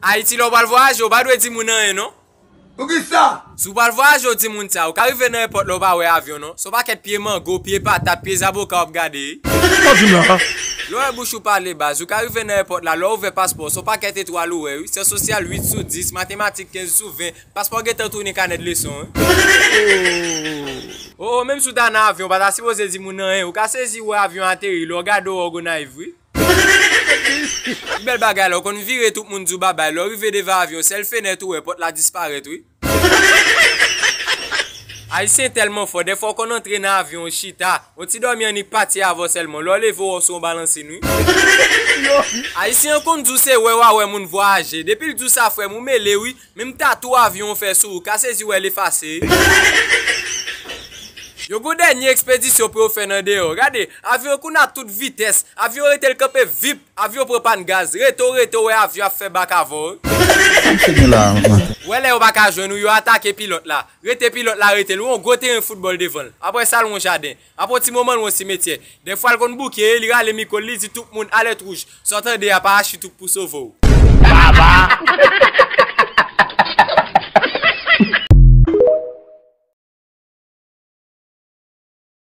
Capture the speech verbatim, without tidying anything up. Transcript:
Ayiti, lè w pral vwayaje, ou pa dwe di moun anyen, non. Poukisa? Si w pral vwayaje, w di moun sa, ou ka rive nan èpòt la, ou pa wè avyon, non. Se yon pakèt pye mango, pye patat, pye zaboka w ap gade. Sa w di m la? Lè w wè bouch ou pale baz, ou ka rive nan èpòt la, lè w ouvè paspò, se yon pakèt etwal ou wè, wi. Syans sosyal uit sou dis, matematik kenz sou ven, paspò gentan tounen kanèt leson, wi. Oh, oh, menm si w ta nan avyon, w pa ta sipoze di moun anyen, ou ka sezi wè avyon ateri, lè w gade w wè w Gonayiv, wi. Ki bèl bagay la, ou konn vire tout moun di w babay. Lè w rive devan avyon, sèl fenèt ou wè, pòt la disparèt, wi. Ayisyen tèlman fò, dèfwa w konn antre nan avyon, w chita, yon ti dòmi annik pati avè w sèlman. Lè w leve w, w sou yon balansin, wi. Ayisyen an konn di w se wè w a wè moun vwayaje. Depi l di w sa, frè m, ou mele, wi. Menm tatou avyon w fè sou ou, ka sezi wè l efase. Yo gon dènye ekspedisyon pou yo fè nan deyò. Gade, avyon an kounye a tout vitès. Avyon rete l kanpe vip. Avyon pran pàn gaz. Rete w rete w wè avyon ap fè bak avè w. Sa misye gen la, man? Wè lè yo pa ka jwenn ou, yo atake pilòt la. Rete pilòt la rete l. Ou yon gwo teren foutbòl devan l. Apre sa, l yon jaden. Apre yon ti moman, l yon simetyè. Dèfwa, l konn bouke, li rale mikwo l, li di tout moun, "Alèt wouj." Sa w tande a, parachi tou pou sove w. Baba!